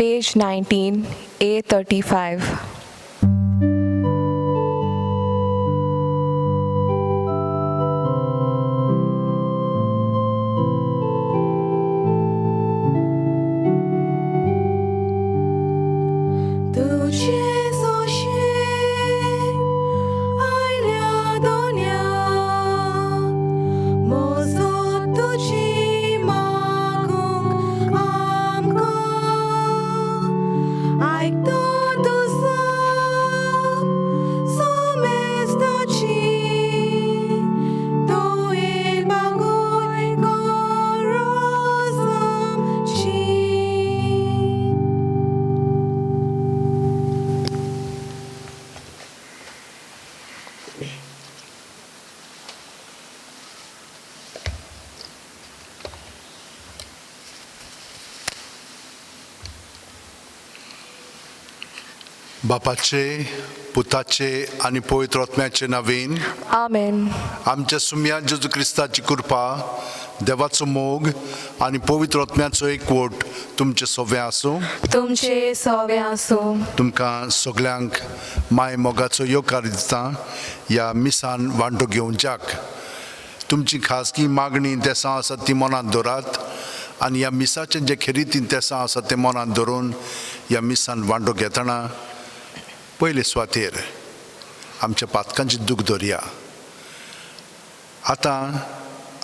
Page 19, A35. बापाचे पुताचे आनी पवित्र आत्म्याचे नांवान आमेन. आमच्या सुम्या जेजू क्रिस्ताची कृपा, देवाचो मोग आनी पवित्र आत्म्याचो एकवट तुमचे सोवे आसूं. तुमचे सोवे आसूं. तुमकां सगल्यांक माय मोगाचो येवकार दिता ह्या मिसान वांटो घेवच्याक. तुमची खाजगी मागणी तेसां आसा ती मनांत दवरात आनी ह्या मिसाचें जे खेरीतीन तेसां आसा तें मनांत धरून ह्या मिसान वांटो घेतना पयले सुवातेर आमच्या पातकांची दूख दवरया. आतां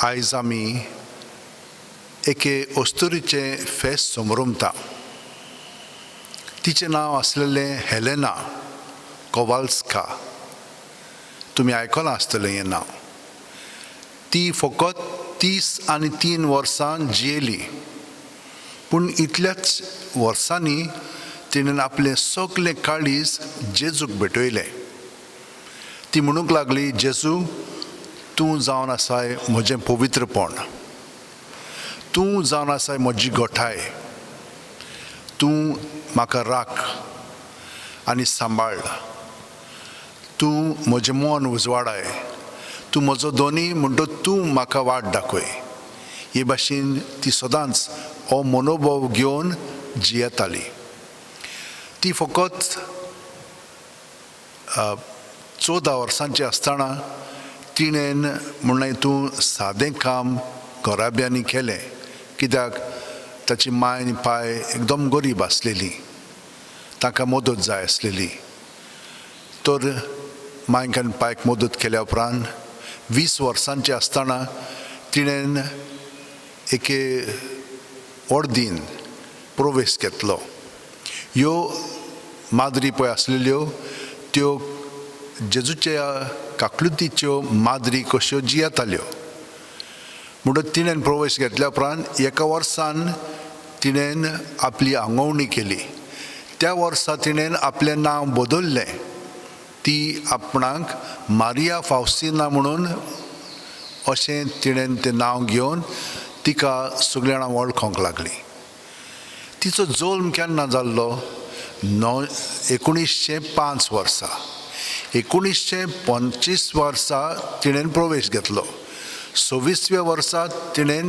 आयज आमी एके अस्तुरीचें फेस्त समरमता. तिचें नांव आसलेलें हेलेना कोवाल्स्का. तुमी आयकलां आसतलें हें नांव. ती फकत 33 वर्सां जियेली, पूण इतल्याच वर्सांनी तिणें आपलें सगलें काळीज जेजूक भेटयलें. ती म्हणूंक लागली, जेजू तूं जावन आसाय म्हजें पवित्रपण, तूं जावन आसाय म्हजी गोठाय, तूं म्हाका राख आनी सांबाळ, तूं म्हजें मन उजवाडाय, तूं म्हजो दोनी म्हणटो तूं म्हाका वाट दाखय. हे भाशेन ती सदांच हो मनोभाव घेवन जियेताली. ती फकत 14 वर्सांची आसतना तिणें म्हणलें तूं सादें काम घराब्यांनी केलें, कित्याक ताची माय आनी पाय एकदम गरीब आसलेली, तांकां मदत जाय आसलेली. तर मायक आनी पायक मदत केल्या उपरांत 20 वर्सांची आसतना तिणें एके ऑर्दीन प्रवेश घेतलो. ह्यो माद्री पळय आसलेल्यो त्यो जेजूच्या काकलुतीच्यो माद्री कश्यो जियेताल्यो. म्हणून तिणें प्रवेश घेतल्या उपरांत एका वर्सान तिणें आपली आंगवणी केली. त्या वर्सा तिणें आपलें नांव बदल्लें. ती आपणाक मारिया फावस्टिना म्हणून अशें तिणें तें नांव घेवन तिका सगळीं जाणां वळखोंक लागली. तिचो जल्म केन्ना जाल्लो? 1905 वर्सा. 1925 वर्सा तिणें प्रवेश घेतलो. 26व्या वर्सा तिणें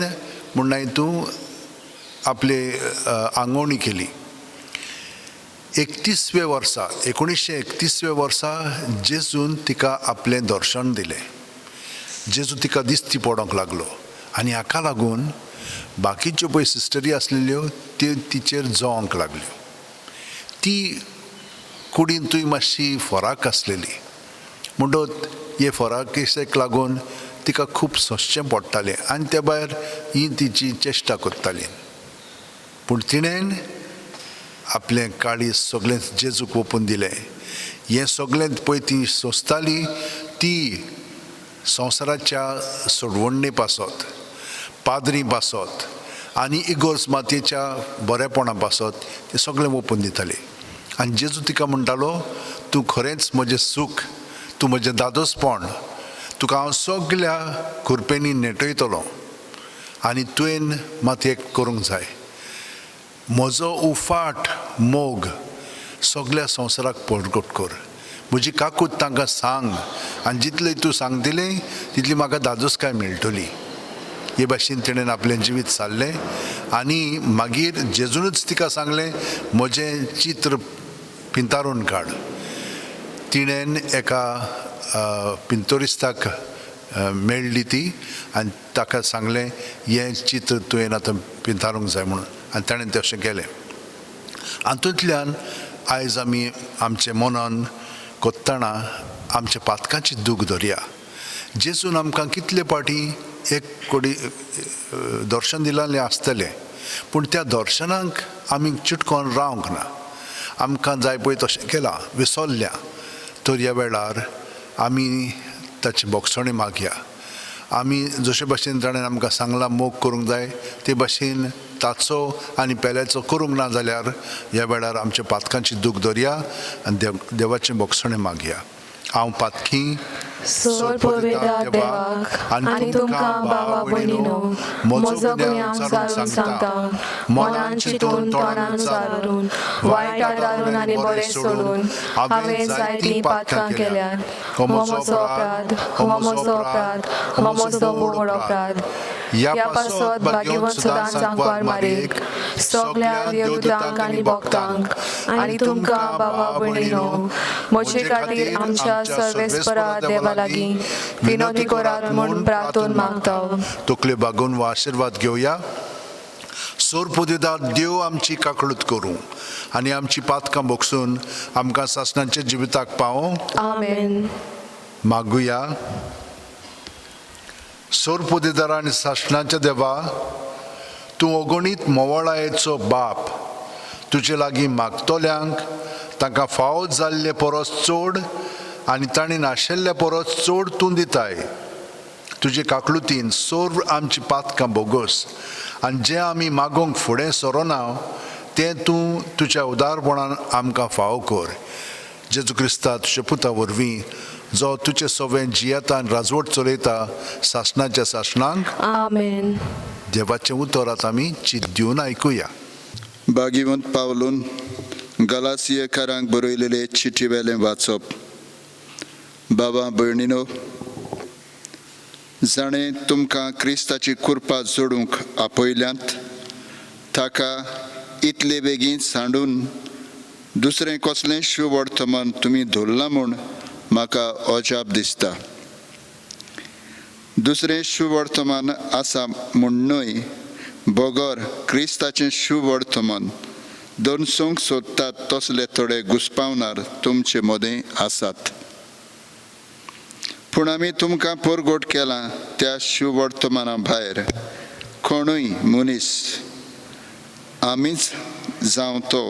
म्हणलें तूं आपली आंगवणी केली. 31व्या वर्सा 1931व्या वर्सा जेजून तिका आपलें दर्शन दिलें. जेजू तिका दिश्टी पडोंक लागलो आनी हाका लागून बाकीच्यो पळय सिस्टरी आसलेल्यो त्यो तिचेर जोवंक लागल्यो. ती कुडींतूय मातशी फराक आसलेली, म्हणटच हे फराकेक लागून तिका खूब सोंसचें पडटालें आनी त्या भायर ही तिची चेश्टा करताली. पूण तिणें आपलें काळीज सगळें जेजूक ओपून दिलें. हें सगळें पळय ती सोंसताली ती संवसाराच्या सोडवण्णे पासत, पाद्री पासत आनी इगोर्ज मातयेच्या बरेपणा पासत तें सगळें ओपून दिताली. आनी जेजू तिका म्हणटालो, तूं खरेंच म्हजें सूख, तूं म्हजें दादोसपण, तुका हांव सगल्या कुरपेंनी नेटयतलो आनी तुवें मात एक करूंक जाय, म्हजो उफाट मोग सगल्या संवसाराक परगट कर, म्हजी काकूत तांकां सांग आनी जितली तूं सांगतली तितली म्हाका दादोसकाय मेळटली. हे भाशेन तेणेन आपलें जिवीत सारलें आनी मागीर जेजूनच तिका सांगलें म्हजें चित्र पिंतारून काड. तिणेन एका पिंतोरिस्ताक मेळ्ळी ती आनी ताका सांगलें हें चित्र तुवें आतां पिंतारूंक जाय म्हणून आनी ताणें तें अशें केलें. हातूंतल्यान आयज आमी आमचें मनान कोत्ताणा आमच्या पातकांची दूख धरया. जेजून आमकां कितले पाटी एक कोडी दर्शन दिलालें आसतलें पूण त्या दर्शनाक आमी चिटकोन रावंक ना. आमकां जाय पळय तशें केलां विसरल्या तर ह्या वेळार आमी ताची बोगसणी मागया. आमी जशे भाशेन ताणें आमकां सांगलां मोग करूंक जाय ते भाशेन ताचो आनी पेल्याचो करूंक ना जाल्यार ह्या वेळार आमच्या पातकांची दूख धरया आनी देवाची बोगसणी मागया. हांव पातकी सोरपोवेदा देवाक आनी तुमकां बाबा भयणीनो म्हजो गुन्यांव सारून सांगता, मनान चिंतून तोंडान उचारून वायट आदारून आनी बरें सोडून हांवें जायतीं पातकां केल्यात. हो म्हजो अपराध, हो म्हजो अपराध, हो म्हजो व्हड अपराध. ह्या पासत भाग्यवंत सदांच सांकवार मारेक सगल्या देवदूतांक आनी भक्तांक आनी तुमकां बाबा भयणीनो म्हजे खातीर आमच्या सर्वेस्परा देवा लागीं विनोदी करात म्हूण प्रार्थून मागता. तकल्यो बागोवन वा आशिर्वाद घेवया. सोरपोदेदार देव आमची काकळूत करूं आनी आमची पातकां बोगसून आमकां सासणाच्या जिविताक पावों. आमेन. मागुया. सोरपोदेदार आनी सासणाच्या देवा, तूं अगणीत मोवाळायेचो बाप, तुजे लागीं मागतल्यांक तांकां फावो जाल्ले परस चड आनी तांणी नाशिल्ले परस चड तूं दिताय. तुजे काकलुतीन सर्व आमची पातकां बोगस आनी जें आमी मागोवंक फुडें सरोना तें तूं तुज्या उदारपणान आमकां फावो कर. जेजू क्रिस्ता तुज्या पुता वरवीं जो तुजे सवें जियेता आनी राजवट चलयता सासणाच्या सासणांक. आमेन. देवाचें उतर आतां आमी चित दिवन आयकुया. भागीवंत पावलून गलासियेकारांक बरयलेले चिटी वेलें वाचप. बाबा भयणीनो, जाणें तुमकां क्रिस्ताची कुरपा जोडूंक आपयल्यांत ताका इतले बेगीन सांडून दुसरें कसलें शुवर्तमान तुमी धरलां म्हूण म्हाका अजाप दिसता. दुसरें शुवर्तमान आसा म्हूण न्हय, बगर क्रिस्ताचें शुवर्तमान दनसूंक सोदतात तसले थोडे घुस्पावनार तुमचे मदें आसात. पूण आमी तुमकां परगट केलां त्या शुवर्तमाना भायर कोणूय मनीस आमीच जावं तो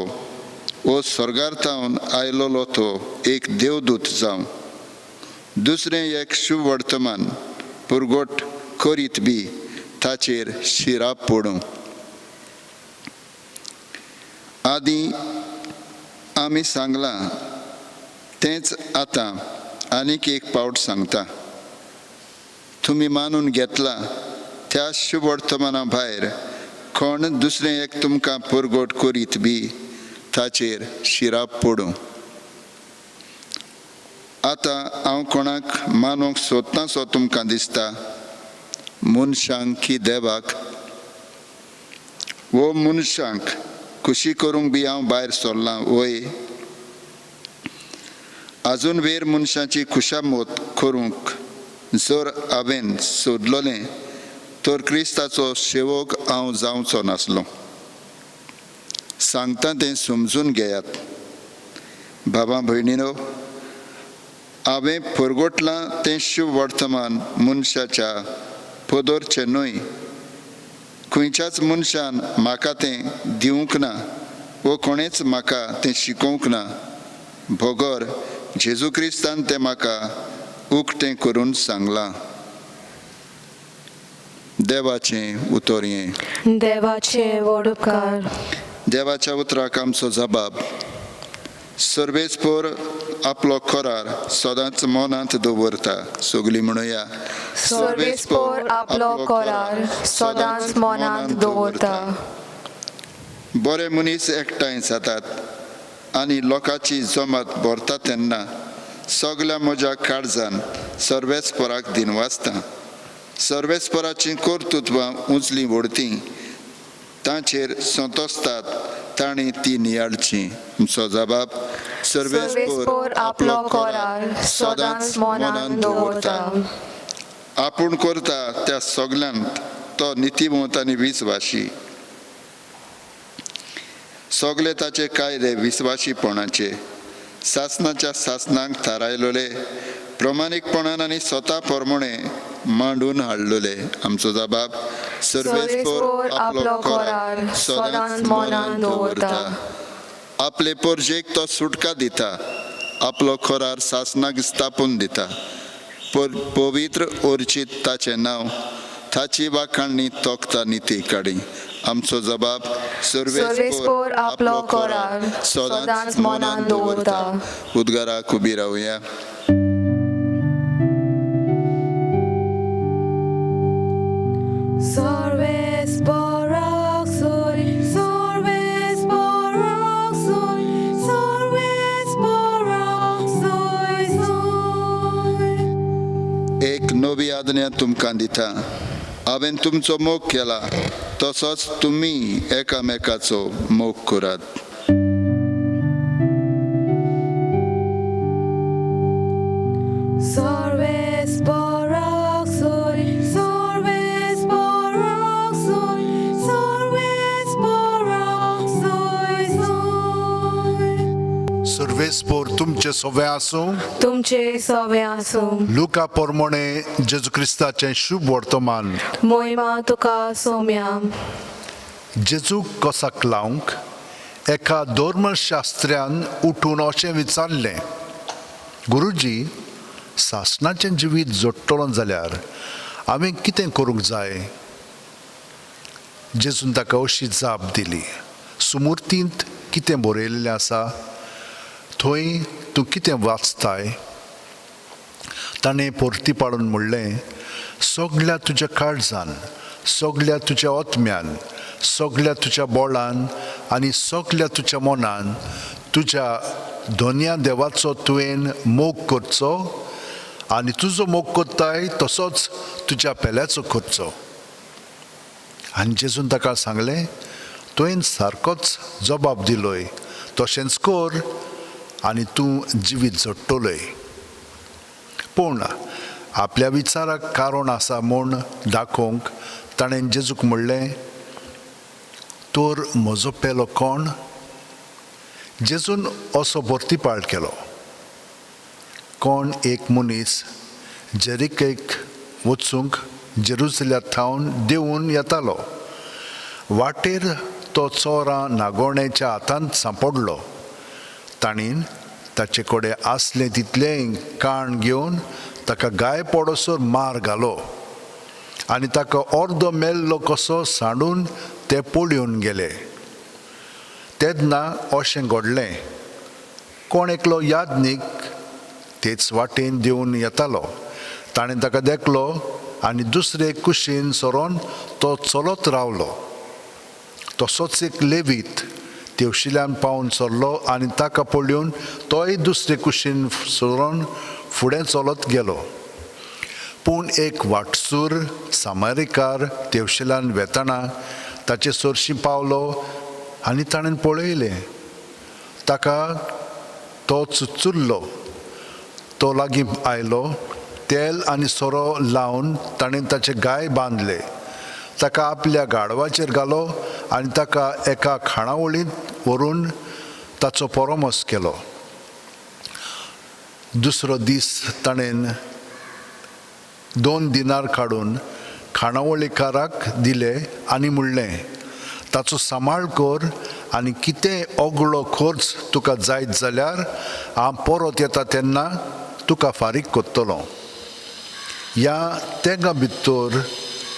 वो स्वर्गार तावन आयलोलो तो एक देवदूत जावं दुसरें एक शुवर्तमान पुरगोट करीत बी ताचेर शिराप पडूं. आदीं आमी सांगलां तेंच आतां आनीक एक पावट सांगता. तुमी मानून घेतला त्या शुवर्तमाना भायर कोण दुसरें एक तुमकां पुरगोट करीत बी ताचेर शिराप पडूं. आतां हांव कोणाक मानूंक सोदतासो तुमकां दिसता, मनशांक की देवाक? वो मनशांक खुशी करूंक बी हांव भायर सरलां वय? आजून वेर मनशाची खुशामत करूंक जर हांवें सोदलोलें तर क्रिस्ताचो सेवक हांव जावचो नासलो. सांगता तें समजून घेयात. बाबा भयणीनो, हांवें परगटलां तें शुवर्तमान मनशाच्या पदरचें न्हय. खंयच्याच मनशान म्हाका तें दिवंक ना वो कोणेच म्हाका तें शिकोवंक ना, बगर जेजू क्रिस्तान तें म्हाका उक्तें करून सांगलां. देवाचें उतर हें. देवाचे व्हड उपकार. देवाच्या उतराक आमचो जबाब. सर्वेस्पोर आपलो करार सदांच मनांत दवरता. सगळीं म्हणुया, सर्वेस्पोर आपलो करार सदांच मनांत दवरता. बरे मनीस एकठांय जातात आनी लोकांची जमात भरता तेन्ना सगल्या म्हज्या काळजान सर्वेस्पोराक दिनवासता. सर्वेस्पराचीं कर्तृत्वां उंचलीं व्हडतीं, तांचेर संतोसतात तांणी ती नियाळची. आमचो जबाब सर्वेस्पोर आपलो कोरार सदांच मनान दवरता. आपूण करता त्या सगल्यांत तो नितीवंत आनी विस्वाशी. सगले ताचे कायदे विस्वाशीपणाचे, सासनाच्या सासनाक थारायलोले, प्रमाणीकपणान आनी स्वता प्रमाणे मांडून हाडलोले. आमचो जबाब सर्वेस्पोर आपलो कोरार सदांच मनान दवरता. आपले परजेक तो सुटका दिता, आपलो खोरार सासनाक स्थापून दिता. पवित्र ओर्चीत ताचें नांव, ताची वाखाणणी तोखता निती काडी. आमचो जबाब सर्वेस्पोर आपलो कोरार सदांच मनान दवरता. उद्गाराक उबी रावया. सर्वेस्पोराक सोय, सर्वेस्पोराक सोय, सर्वेस्पोराक सोय सोय. एक नवी आज्ञा तुमकां दिता, हांवें तुमचो मोग केला तसोच तुमी एकामेकाचो मोग करात. सर्वेस्पोराक सोय, सर्वेस्पोराक सोय, सर्वेस्पोराक सोय सोय. सर्वेस्पोर तुमचे सोवे आसूं. तुमचे सवे आसूं. लुका पोरमोणे जेजू क्रिस्ताचें शुभ वर्तमान. मोहिमा तुका सोम्या. जेजूक कोसाक लावंक एका धर्मशास्त्र्यान उठून अशें विचारलें, गुरुजी, सासणाचें जिवीत जोडटलो जाल्यार हांवें कितें करूंक जाय? जेजून ताका अशी जाप दिली, सुमुर्तींत कितें बरयलेलें आसा, थंय तूं कितें वाचताय? ताणें परती पाडून म्हणलें, सगल्या तुज्या काळजान, सगल्या तुज्या आत्म्यान, सगल्या तुज्या बोळान आनी सगल्या तुज्या मनान तुज्या धन्या देवाचो तुवें मोग करचो आनी तुजो मोग करताय तसोच तुज्या पेल्याचो करचो. आनी जेजून ताका सांगलें, तुवें सारकोच जबाब दिलोय, तशेंच कर आनी तूं जिवीत जोडटलोय. पूण आपल्या विचाराक कारण आसा म्हूण दाखोवंक ताणें जेजूक म्हणलें, तर म्हजो पेलो कोण? जेजून असो भरतीपाळ केलो, कोण एक मनीस जेरिकेक वचूंक जेरुजल्या थावन देंवून येतालो. वाटेर तो चोरां नागोवण्याच्या हातांत सांपडलो. ताणें ताचे कडेन आसलें तितलेंय काण घेवन ताका गाय पडसर मार घालो आनी ताका अर्दो मेल्लो कसो सांडून ते पळोवन गेले. तेन्ना अशें घडलें, कोण एकलो याज्ञीक तेच वाटेन देंवून येतालो. ताणें ताका देखलो आनी दुसरे कुशीन सरोन तो चलत रावलो. तसोच एक लेवीत तेवशिल्यान पावून सरलो आनी ताका पळोवन तोय दुसरे कुशीन सरोन फुडें चलत गेलो. पूण एक वाटसूर सामारीकार तेवशिल्यान वेतना ताचे सरशी पावलो आनी ताणें पळयलें, ताका तो चुचुल्लो. तो लागीं आयलो, तेल आनी सोरो लावन ताणें ताचे गाय बांदले, ताका आपल्या गाडवाचेर घालो आनी ताका एका खाणावळींत व्हरून ताचो परोमोस केलो. दुसरो दीस ताणें 2 दिनार काडून खाणावळीकाराक दिले आनी म्हणलें, ताचो सांबाळ कर आनी कितेंय ओगळो खर्च तुका जायत जाल्यार हांव परत येता तेन्ना तुका फारीक करतलो. ह्या तेंगा भितर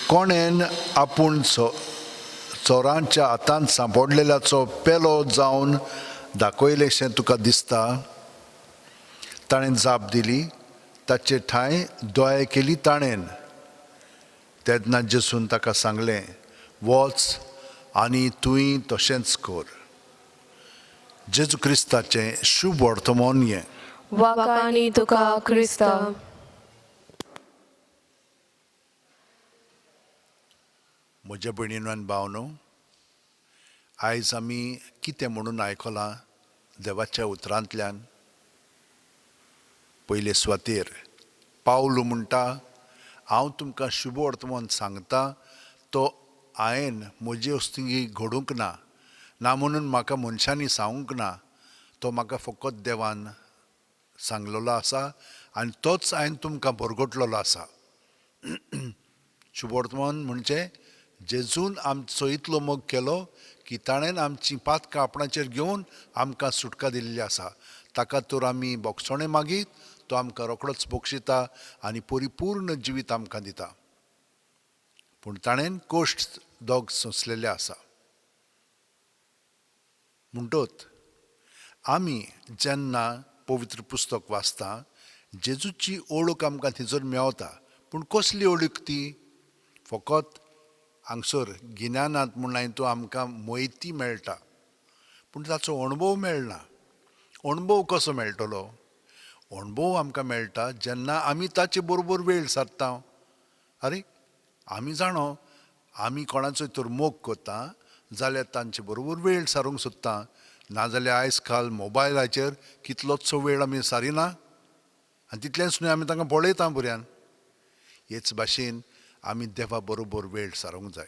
कोणेन आपूण चोरांच्या हातांत सांपडलेल्याचो पेलो जावन दाखयलेशें तुका दिसता? ताणें जाप दिली, ताचे ठांय दोळे केली ताणें. तेन्ना जेसून ताका सांगलें, वच आनी तुवें तशेंच कर. जेजू क्रिस्ताचें शुभ वर्तमान हें. वाकानी तुका क्रिस्ता. म्हज्या भयणीनो आनी भावनो, आयज आमी कितें म्हणून आयकलां देवाच्या उतरांतल्यान? पयले सुवातेर पावलू म्हणटा, हांव तुमकां शुभ वर्तमान सांगता तो हांवें म्हजे वस्तुंगी घडूंक ना, ना म्हणून म्हाका मनशांनी सांगूंक ना, तो म्हाका फकत देवान सांगलेलो आसा आनी तोच हांवें तुमकां बरगटलेलो आसा. शुभ वर्तमान म्हणजे जेजून आमचो इतलो मोग केलो की ताणें आमची पातकां आपणाचेर घेवन आमकां सुटका दिल्ली आसा. ताका तर आमी बोगसणें मागीत तो आमकां रोखडोच बक्षिता आनी परिपूर्ण जिवीत आमकां दिता. पूण ताणें कोश्ट दोग सोंसलेले आसा. म्हणटत आमी जेन्ना पवित्र पुस्तक वाचता जेजूची ओळख आमकां थंयसर मेवता. पूण कसली ओळख ती? फकत हांगसर गिन्यानांत म्हूण तो आमकां म्हायती मेळटा, पूण ताचो अणभव मेळना. अणभव कसो मेळटलो? अणभव आमकां मेळटा जेन्ना आमी ताचे बरोबर वेळ सारता. आरे आमी जाणो आमी कोणाचो तर मोग करता जाल्यार तांचे बरोबर वेळ सारूंक सोदता, नाजाल्यार आयज काल मोबायलाचेर कितलोचसो वेळ आमी सारिना आनी तितलेंच न्हय आमी तांकां पळयता बऱ्यान. हेच भाशेन आमी देवा बरोबर वेळ सारूंक जाय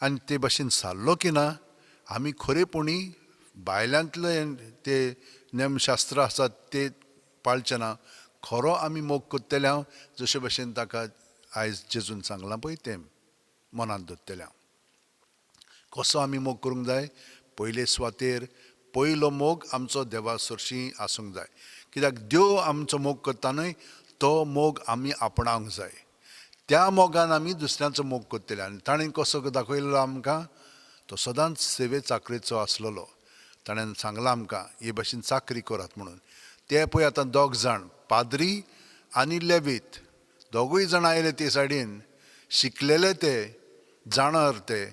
आनी ते भाशेन सारलो की ना आमी खरेपणी भायल्यांतले ते नेमशास्त्र आसात ते पाळचे ना. खरो आमी मोग करतले हांव जशे भाशेन ताका आयज जेजून सांगलां पळय तें मनांत दवरतले हांव. कसो आमी मोग करूंक जाय? पयले सुवातेर पयलो मोग आमचो देवा सरशी आसूंक जाय. कित्याक देव आमचो मोग करता न्हय तो मोग आमी आपणावंक जाय. त्या मोगान आमी दुसऱ्यांचो मोग करतले. आनी ताणें कसो दाखयलो आमकां? तो सदांच सेवे चाकरेचो आसलेलो. ताणें सांगलां आमकां हे भाशेन चाकरी करात म्हणून. ते पळय आतां दोग जाण पाद्री आनी लेवीत दोगूय जाण आयले ते सायडीन, शिकलेले ते, जाणार ते,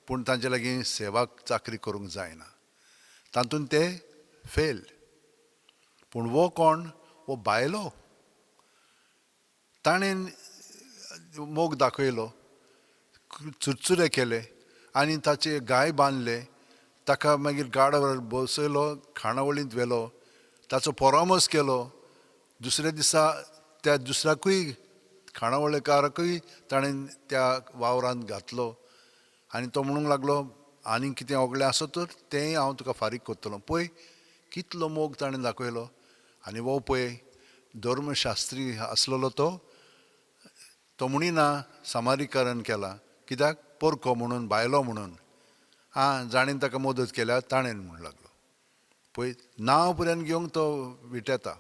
पूण तांचे लागीं सेवा चाकरी करूंक जायना, तातूंत ते फेल. पूण वो कोण? वो बायलो. ताणें मोग दाखयलो, चुरचुरे केले आनी ताचे गाय बांदले, ताका मागीर गाडवर बसयलो, खाणावळींत व्हेलो, ताचो परामर्श केलो. दुसऱ्या दिसा त्या दुसऱ्याकूय खाणावळेकाराकूय ताणें त्या वावरांत घातलो आनी तो म्हणूंक लागलो आनी कितें ओगलें आसत तर तेंय हांव तुका फारीक करतलो. पळय कितलो मोग ताणें दाखयलो. आनी हो पळय धर्मशास्त्री आसलेलो तो तो म्हणिना सामारीकरण केलां, कित्याक पोरको म्हणून बायलो म्हणून आं जाणें ताका मदत केल्या ताणें म्हणूंक लागलो. पळय नांव पर्यंत घेवंक तो विटेता.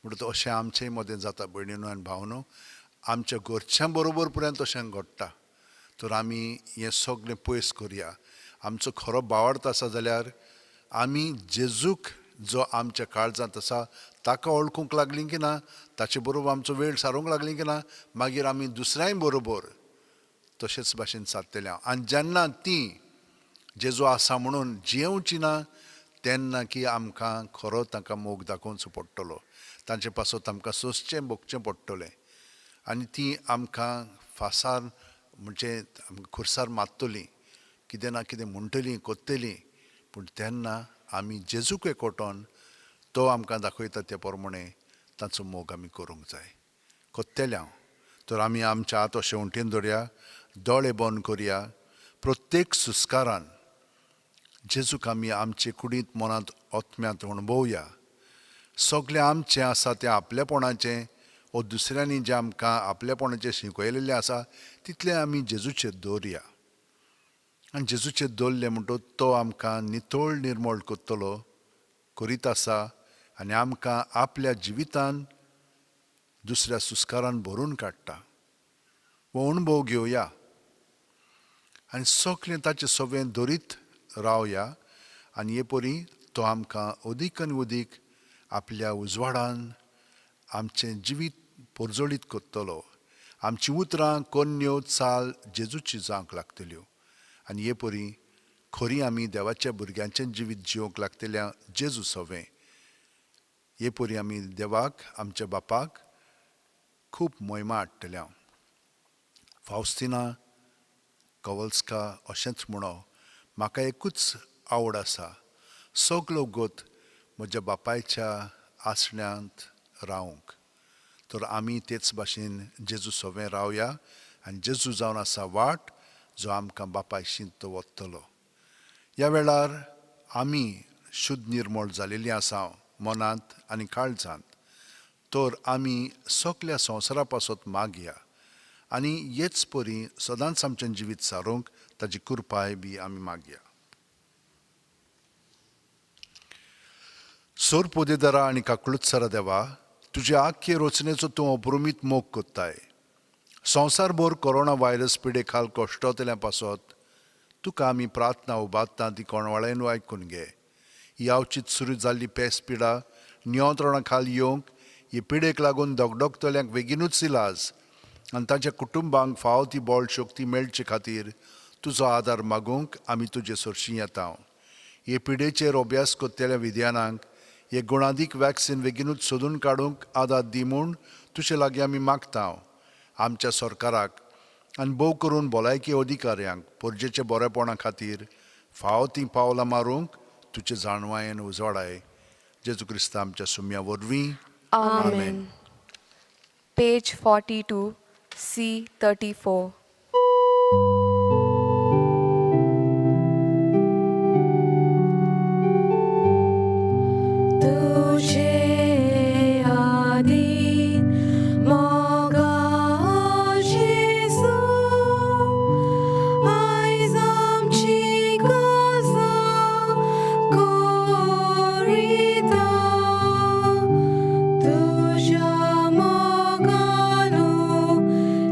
म्हणटा अशें आमचें मदें जाता भयणीनो आनी भावनो, आमच्या घरच्यां बरोबर पर्यंत अशें घडटा. तर आमी हें सगळें पयस करया. आमचो खरो भावार्थ आसा जाल्यार आमी जेजूक जो आमच्या काळजांत आसा ताका वळखूंक लागलीं की ना, ताचे बरोबर आमचो वेळ सारूंक लागलीं की ना, मागीर आमी दुसऱ्यांय बरोबर तशेंच भाशेन सारतले. आनी जेन्ना ती जेजू आसा म्हणून जियेवची ना तेन्ना की आमकां खरो तांकां मोग दाखोवचो पडटलो, तांचे पासत आमकां सोंसचें भोगचें पडटलें आनी ती आमकां फासार म्हणजे आमकां खुर्सार मारतलीं, कितें ना कितें म्हणटलीं करतलीं. पूण तेन्ना आमी जेजूक एकवटोन तो आमकां दाखयता ते प्रमाणे ताचो मोग आमी करूंक जाय. करतले हांव. तर आमी आमच्या हात अशें उंटेन दवरया, दोळे बंद करया, प्रत्येक सुस्कारान जेजूक आमी आमचे कुडींत मनांत आत्म्यांत अणभवया. सगळें आमचें आसा तें आपलेपणाचें वो दुसऱ्यांनी जें आमकां आपलेपणाचें शिकयलेलें आसा तितलें आमी जेजूचेर दवरया. आनी जेजूचेर दवरलें म्हणटकच तो आमकां नितळ निर्मळ करतलो, करीत आसा आनी आमकां आपल्या जिवितान दुसऱ्या सुस्कारान भरून काडटा. हो अणभव घेवया आनी सगळें ताचें सगळें दरीत रावया आनी हे परी तो आमकां अदीक आनी अदीक आपल्या उजवाडान आमचें जिवीत परजळीत करतलो. आमचीं उतरां कोन्न्यो चाल जेजूची जावंक लागतल्यो आनी हे परी खरी आमी देवाच्या भुरग्यांचें जिवीत जिवंक लागतल्या जेजू सवें. हे परी आमी देवाक आमच्या बापाक खूब मोहिमा हाडटले. हांव फावस्तिना कोवल्स्का अशेंच म्हणो, म्हाका एकूच आवड आसा, सगलो वगत म्हज्या बापायच्या आसण्यांत रावंक. तर आमी तेच भाशेन जेजू सवें रावया आनी जेजू जावन आसा वाट जो आमकां बापायशीं तो वतलो. ह्या वेळार आमी शुद्ध निर्मळ जालेलीं आसा मनांत आनी काळजांत, तर आमी सगल्या संवसारा पासत मागया आनी हेच परी सदांच आमचें जिवीत सारूंक ताजी कृपाय बी आमी मागया. सोर पोदेदारा आनी काकळुत्सरा देवा, तुजे आख्खे रचनेचो तूं अपरुमीत मोग कोत्ताय. संवसारभर कोरोना व्हायरस पिडे खाल कश्टतल्या पासत तुका आमी प्रार्थना उबारता ती कोणवाळ्यान आयकून घे. ही आवचीत सुरू जाल्ली पेस पिडा नियंत्रणा खाल येवंक, ही पिडेक लागून दगदगतल्यांक बेगीनूच इलाज आनी तांच्या कुटुंबांक फावो ती बळ शक्ती मेळचे खातीर तुजो आदार मागूंक आमी तुजे सरशीं येता. हे पिडेचेर अभ्यास करतल्या विद्यानांक हे गुणादीक वॅक्सिन बेगीनूच सोदून काडूंक आदार दी म्हूण तुजे लागीं आमी मागता. आमच्या सरकाराक आनी भोव करून भलायकी अधिकाऱ्यांक परजेच्या बरेपणा खातीर फावो तीं पावलां मारूंक तुजे जाणवायेन उजवाडाय. जेजू क्रिस्ता आमच्या सुम्या वरवीं, आमेन. Page 42, C 34. तुझे आदीन मोगा जेजू, आयज आमची काजां कोरिता. तुज्या मोगानू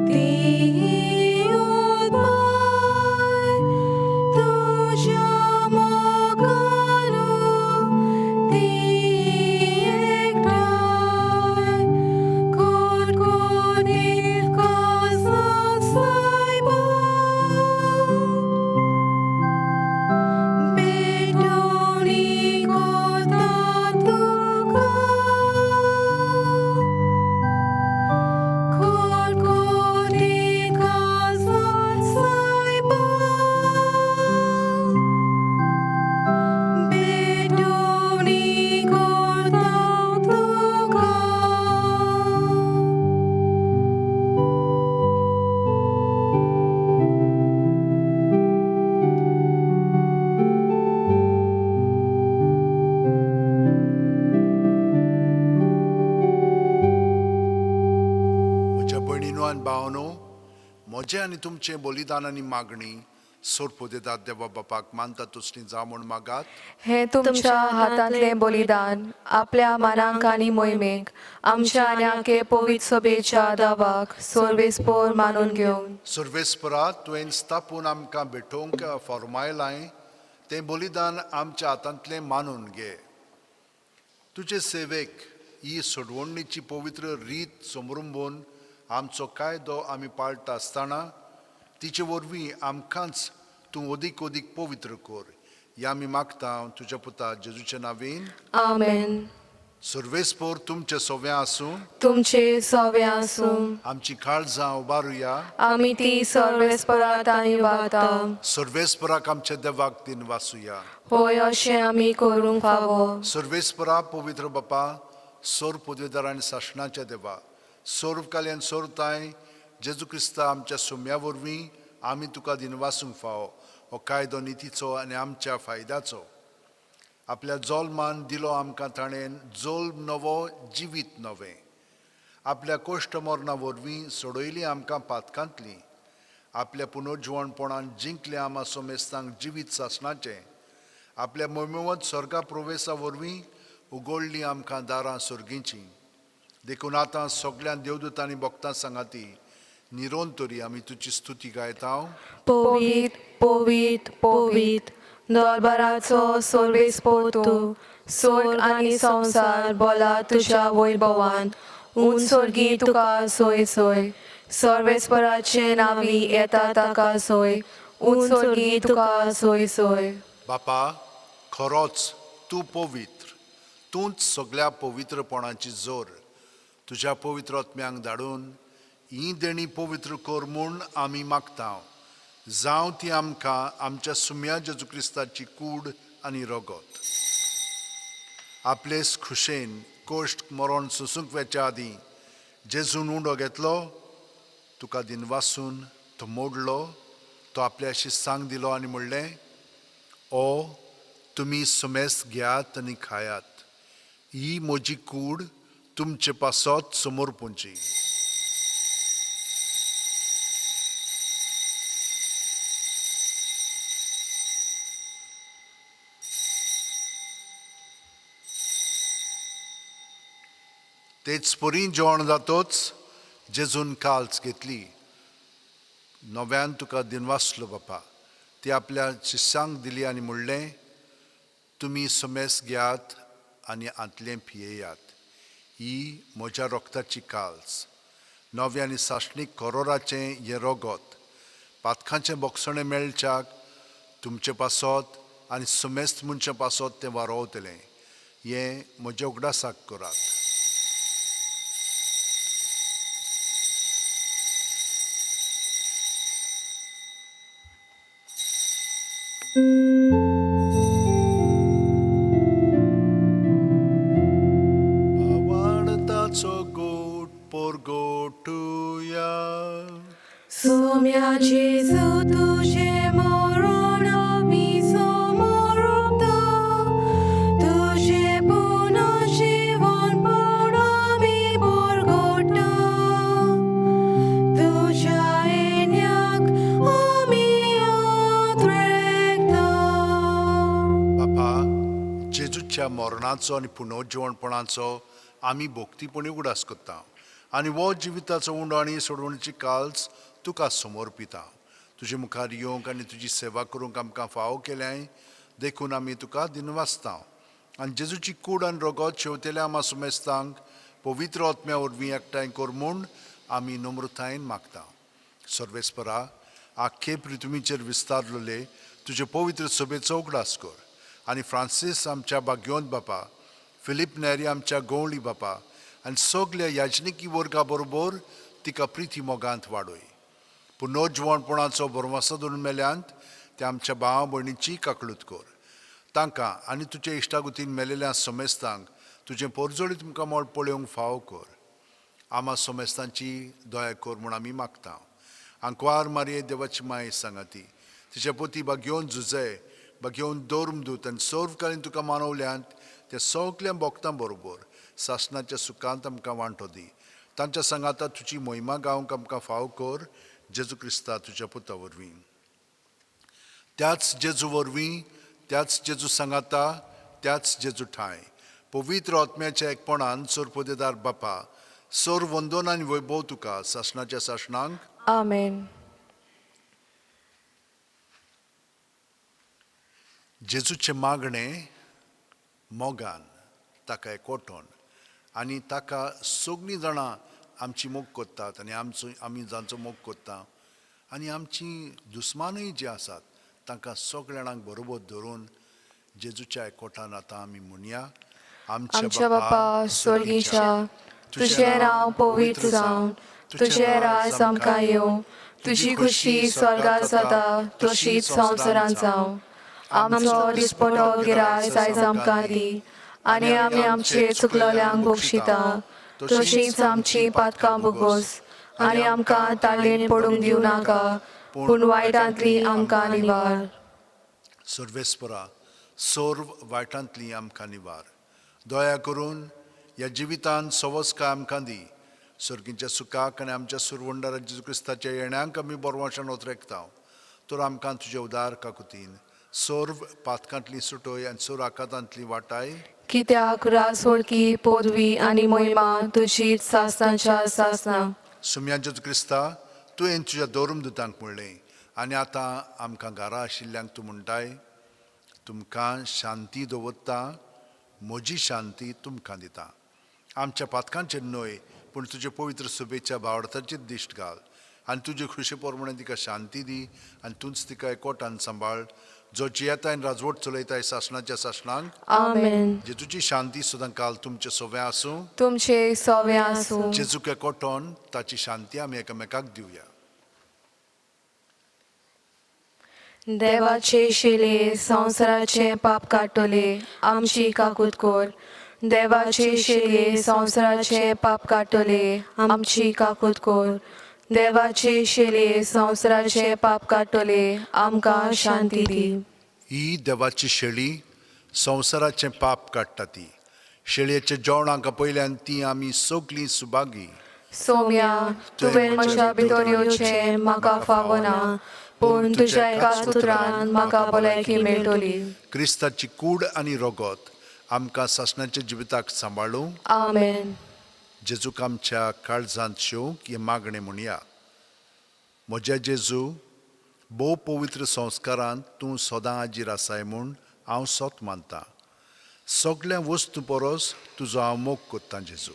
ती उदपाय, तुज्या मोगानू ती एकठांय. कोटकोटीत काजां सायबा, भेटवणी कोता तुका. कोटकोटीत काजां सायबा, भेटवणी कोता तुका. म्हज्या भयणीनो आनी भावनो, म्हजें आनी तुमचें बलिदान आनी मागणी सोरपोदेदात देवा बापाक मानता तसली जावं म्हूण मागात. हें तुमच्या हातांतलें बलिदान आपल्या मानांक आनी मोहिमेक आमच्या आनी आखे पवित्र सभेच्या दावाक सर्वेस्पोर मानून घेवन. सर्वेस्परा, तुवें स्थापून आमकां भेटोवंक फॉर्मायलाय तें बलिदान आमच्या हातांतलें मानून घे. तुजे सेवेक ही सोडवणीची पवित्र रीत समरुंबून आमचो कायदो आमी पाळटा आसतना तिचे वरवीं आमकांच तूं अदीक अदीक पवित्र कर, ह्या आमी मागता तुज्या पुता जेजूच्या नांवेन. आमेन. सर्वेस्पोर तुमचे सोव्यां आसूं. तुमचे सवे आसूं. आमची काळजां उबारुया. आमी ती सर्वेस्परात आनी वाता. सर्वेस्पराक आमच्या देवाक दिन वासुया. होय, अशें आमी करूंक फावो. सर्वेस्परा, पवित्र बापा, सोर पदवेदार आनी सासणाच्या देवा, सोर्व काल्यान सोरताय जेजू क्रिस्ता आमच्या सुम्या वरवीं आमी तुका दिनवासूंक फावो. हो कायदो नितीचो आनी आमच्या फायद्याचो. आपल्या जोल्मान दिलो आमकां ताणें जोल्म नवो जिवीत नवें. आपल्या कोश्ट मरणा वरवीं सोडयली आमकां पातकांतली. आपल्या पुनर्जिवणपणान जिंकलें आमा सोमेस्तांक जिवीत सासणाचें. आपल्या मोहिमेवत स्वर्गा प्रवेसा वरवीं उगडलीं आमकां दारां सर्गीचीं. देखून आतां सगळ्या देवदूतांनी भक्तां सांगाती निरोन तरी आमी तुजी स्तुती गायता. पवित्र पवित्र पवित्र दरबाराचो सर्वेस्पोर तूं, स्वर्ग आनी संवसार बोला तुज्या वैभवान. उंच स्वर्गी तुका सोय सोय, सर्वेस्पराचे नांवी येता ताका सोय. उंच स्वर्गी तुका सोय सोय. बापा, खरोच तूं पवित्र, तूंच सगळ्या पवित्रपणाची जोर. तुज्या पवित्र आत्म्यांक धाडून ही देणी पवित्र कर म्हूण आमी मागता, जावं ती आमकां आमच्या सुम्या जेजू क्रिस्ताची कूड आनी रगत. आपलेच खुशेन कोश्ट मरण सोसूंक वेच्या आदीं जेजून उंडो घेतलो, तुका दिनवासून तो मोडलो, तो आपल्या शिस्सांक दिलो आनी म्हणलें, ओ तुमी सुमेस घेयात आनी खायात, ही म्हजी कूड तुमचे पासत समोर पुंची. तेच परी जेवण जातोच जेजून काल्च घेतली, नव्यान तुका दिनवासलो बापा, ती आपल्या शिष्यांक दिली आनी म्हणलें, तुमी समेस घेयात आनी आंतलें पियेयात, ही म्हज्या रोगताची काल्स, नव्या आनी सासणीक करोराचें हें रगत, पातकांचें बोगसणें मेळच्याक तुमचे पासत आनी समेस्त मनशां पासत तें वारोवतलें, हें म्हज्या उगडासाक करात. भावार्थाचो गोट पोरगोटुया. सोम्या जेजू तुजें मरण आमी समोरता, तुजें पुनर्जीवनपण आमी परगटा, तुज्या येण्याक आमी आत्रेकता. बापा, जेजूच्या मरणाचो आनी पुनर्जीवनपणाचो आमी भोक्तीपणी उगडास करता आनी हो जिविताचो उंडो आनी सोडवणीची काल्स तुका समर्पिता. तुजे मुखार येवंक आनी तुजी सेवा करूंक आमकां फावो केल्याय देखून आमी तुका दिनवासता आनी जेजूची कूड आनी रगत शेवतेल्या आमा सुमेस्तांक पवित्र आत्म्या वरवीं एकठांय कर म्हूण आमी नम्रतायेन मागता. सर्वेस्परा, आख्खे पृथ्वीचेर विस्तारलेले तुजे पवित्र सभेचो उगडास कर आनी फ्रांसीस आमच्या भाग्योंत बापा, फिलीप नेरी आमच्या गवळी बापा आनी सगल्या याजनिकी वर्गा बरोबर तिका प्रिती मोगांत वाडय. पुनर्जिवणपणाचो भरवंसो धरून मेल्यांत ते आमच्या भाव भयणीची काकळूत कर. तांकां आनी तुजे इश्टागुतीन मेलेल्या समेस्तांक तुजें पोरजोळी तुमकां मोड पळोवंक फावो कर. आमा समेस्तांची दया कर म्हूण आमी मागता. आंकवार मारये देवाची माय सांगाती, तिच्या पोती बागेवन झुजय, बागेवन धर्मदूत आनी सर्वकालीन तुका मानवल्यांत त्या सगल्या भोक्तां बरोबर सासणाच्या सुखांत आमकां वांटो दी. तांच्या सांगाता तुजी मोहिमा गावंक आमकां फावो कर, जेजू क्रिस्ता तुज्या पुता वरवीं. त्याच जेजू वरवीं, त्याच जेजू सांगाता, त्याच जेजू ठांय पवित्र आत्म्याच्या एकपणान सोरपोदेदार बापा, सोर वंदन आनी वैभव तुका सासणाच्या सासणांक. आमेन. जेजूचें मागणें मोगान ताका एकवटोन आनी ताका सगळीं जाणां आमची मोग करतात आनी आमचो आमी जांचो मोग करता आनी आमची दुस्मानूय जी आसात तांकां सगळ्या जाणांक बरोबर धरून जेजूच्या एकवटान आतां आमी म्हणया. आमच्या बापा स्वर्गीच्या, तुजें नांव पवित्र जावं, तुजें राज आमकां येवं, तुजी खुशी स्वर्गार जाता तशीच संवसारांत जावं. आमचो दिसपटो गिरायस आयज आमकां दी आनी आमी आमचे चुकलोल्यांक बक्षिता तशीच आमची पातकां भोगोस आनी आमकां ताळेन पडूंक दिवं नाका, पूण वायटांतली आमकां निवार. सर्वेस्परा, सर्व वायटांतली आमकां निवार. दया करून ह्या जिवितांत सवस्काय आमकां दी. सर्गीच्या सुखाक आनी आमच्या सुरवंडारा जेजू क्रिस्ताच्या येण्यांक आमी बरवाशान ओतरेकता, तर आमकां तुजे उदार काकुतीन सर्व पातकांतली सुटय आनी सर्व आकातांतली वाटाय. कित्याक रासवळकी पदवी आनी मोहिमा तुजी सासणाच्या सासणां. सुम्या जेजू क्रिस्ता, तुवें तुज्या धर्मदुतांक म्हणलें आनी आतां आमकां घरा आशिल्ल्यांक तूं म्हणटाय, तुमकां शांती दवरता, म्हजी शांती तुमकां दिता. आमच्या पातकांचेर न्हय पूण तुजे पवित्र सभेच्या भावार्थाचेर दिश्ट घाल आनी तुजे खुशे प्रमाणे तिका शांती दी आनी तूंच तिका एकवटान सांबाळ, जो जियेताय आनी राजवट चलयताय सासणाच्या सासणांक. आमेन. जेजूची शांती सदां काल तुमचे सोवे आसूं. तुमचे सोवे आसूं. जेजूक एकवटोन ताची शांती आमी एकामेकाक दिवया. देवाचे शिले संवसाराचें पाप काडटले, आमची काकूत कर. देवाचे शिले संवसाराचें पाप काडटले, आमची काकूत कर. देवाचे शिले संवसाराचें पाप काडटले, आमकां शांती दी. ही देवाची शेळी संवसाराचें पाप काडटा ती. शेळयेच्या जेवणाक पयल्यान ती आमी सगलीं सुभागी. सोम्या, तुवें म्हज्या भितर येवचें म्हाका फावना, पूण तुज्या एका सुत्रान म्हाका भलायकी मेळटली. क्रिस्ताची कूड आनी रगत आमकां सासणाच्या जिविताक सांबाळूं. आमेन. जेजूक आमच्या काळजांत शेवंक हें मागणें म्हणया. म्हज्या जेजू, भोव पवित्र संस्कारांत तूं सदां हाजीर आसाय म्हूण हांव सत मानतां. सगल्या वस्तू परस तुजो हांव मोग करतां जेजू,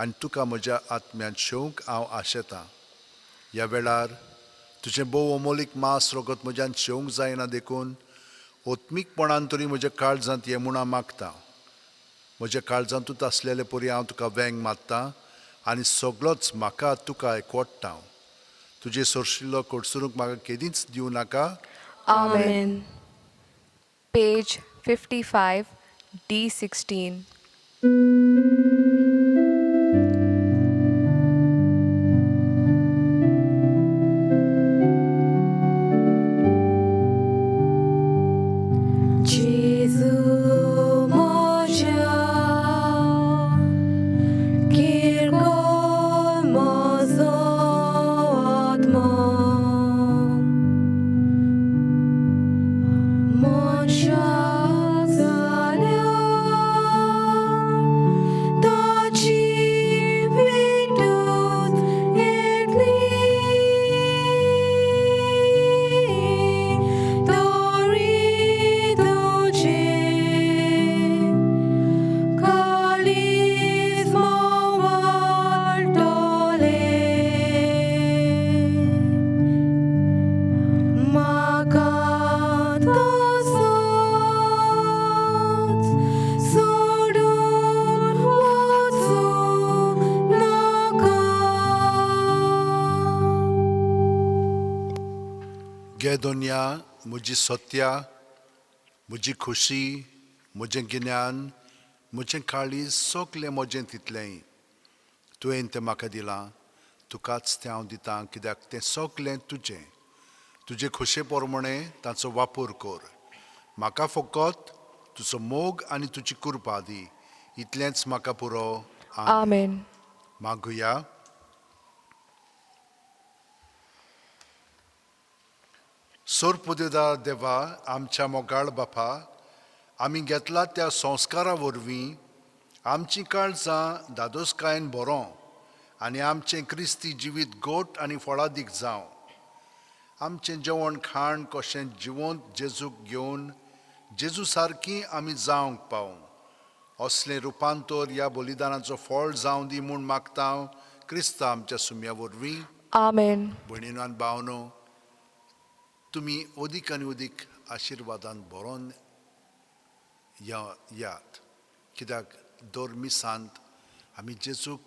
आनी तुका म्हज्या आत्म्यांत शेवंक हांव आशेतां. ह्या वेळार तुजें भोव अमोलीक मांस रगत म्हज्यान शेवंक जायना, देखून ओत्मीकपणान तरी म्हज्या काळजांत ये म्हूण हांव मागतां. म्हज्या काळजांतूच आसलेले परी हांव तुका वेंग मारतां आनी सगलोच म्हाका तुका एकवटता. तुजे सोरशिल्लो कडसरूंक म्हाका केदींच दिवं नाका. आमेन. Page 55, D16. जेजू म्हज्या किरकोळ म्हजो आत्मो, मनशाक जाल्यार ताची भेटूच येतली, तरी तुजें काळीज म्होंवाळटलें. म्हाका तसोच सोडून वचूं नाका. गे दोनया, म्हजी सत्या, म्हजी खुशी, म्हजें गिन्यान, म्हजें काळीज, सगलें म्हजें तितलेंय तुवें तें म्हाका दिलां, तुकाच तें हांव दितां, कित्याक तें सगलें तुजें. तुजे खोशे प्रमाणें ताचो वापर कर. म्हाका फकत तुजो मोग आनी तुजी कृपा दी, इतलेंच म्हाका पुरो. आमेन. मागुया. सोरपुदेदा देवा, आमच्या मोगाळ बापा, आमी घेतला त्या संस्कारा वरवीं आमचीं काळजां दादोसकायेन बरों आनी आमचें क्रिस्ती जिवीत गोट आनी फळादीक जावं. आमचें जेवण खाण कशें जिवंत जेजूक घेवन जेजू सारकी आमी जावंक पावूं, असलें रुपांतर ह्या बलिदानाचो फळ जावं दी म्हूण मागता क्रिस्ता आमच्या सुम्या वरवीं. आमेन. भयणीनो आनी भावनो, तुमी अदीक आनी अदीक आशिर्वादान भरोन यात, कित्याक दर मिसांत आमी जेजूक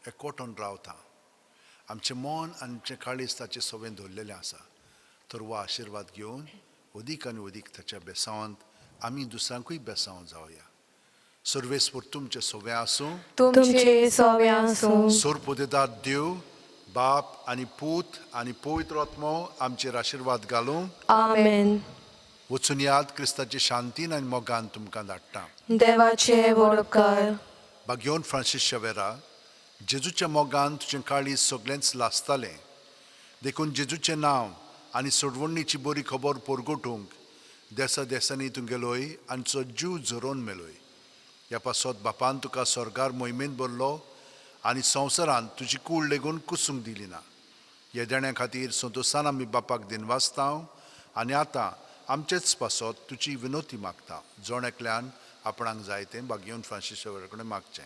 एकवटून रावता. आमचें मन आनी आमचें काळीज ताचे सवें दवरलेलें आसा, तर हो आशिर्वाद घेवन अदीक आनी अदीक ताच्या बेसांवांत आमी दुसऱ्यांकूय बेसांव जावया. सर्वेस्पर तुमचें सवें आसूं. तुमचे सोव्या आसूं. सोरपोदेदार देव बाप आनी पूत आनी पवित्र आत्मो आमचेर आशिर्वाद घालूं. आमेन. वचून याद क्रिस्ताची शांतीन आनी मोगान तुमकां धाडटा. देवाचे वडपकार. बागयोन फ्रांसीस शवेरा, जेजूच्या मोगान तुजें काळीज सगळेंच लासतालें, देखून जेजूचें नांव आनी सोडवणीची बरी खबर परगटूंक देसा देसांनी तूं गेलोय आनी तुजो जीव झरोवन मेलोय. ह्या पासत बापान तुका स्वर्गार मोहिमेंत भरलो आनी संवसारांत तुजी कूड लेगून कुसूंक दिली ना. ह्या देण्या खातीर संतोसान आमी बापाक दिनवासता आनी आतां आमचेच पासत तुजी विनोती मागता. जण एकल्यान आपणाक जाय तें बागयोन फ्रांसीस शवेरा कडेन मागचें.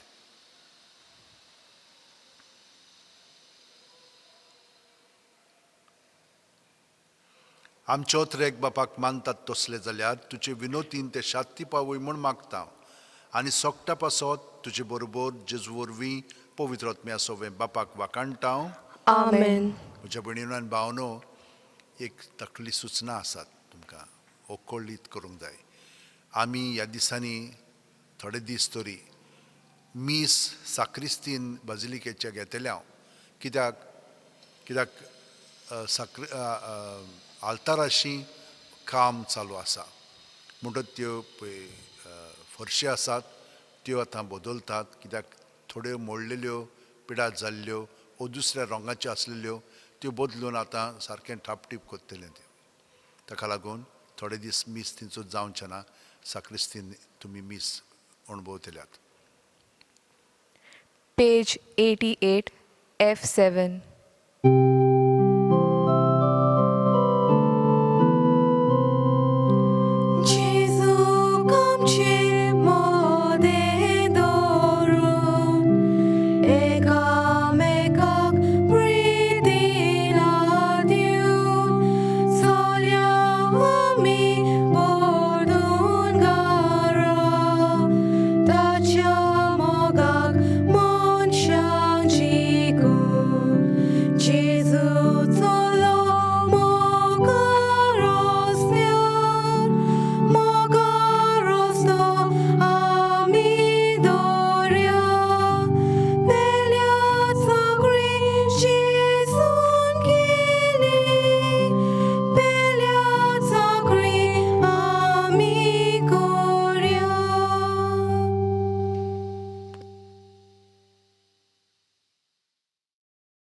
आमच्यो त्रेक बापाक मानतात तसले जाल्यार तुजे विनोतीन ते शात्ती पावय म्हूण मागता आनी सोकटा पासत तुजे बरोबर जेजू वरवीं पवित्र आत्म्या सोवें बापाक वाखाणटा. आमेन. म्हज्या भयणीनो आनी भावनो, एक तकली सुचना आसात तुमकां ओकळीत करूंक जाय. आमी ह्या दिसांनी थोडे दीस तरी मीस साक्रिस्तीन बाजिलिकेचे घेतले हांव, कित्याक कित्याक साक्री आल्ताराशी काम चालू आसा म्हणटच त्यो पळय फरशी आसात त्यो आतां बदलतात, कित्याक थोड्यो मोडलेल्यो पिडार जाल्ल्यो ओ दुसऱ्या रंगाच्यो आसलेल्यो त्यो बदलून आतां सारकें ठापटीप करतलें त्यो. ताका लागून थोडे दीस मीस थंयचो जावचें ना, साक्रिस्तीन तुमी मीस अणभवतल्यात. Page 88, F7.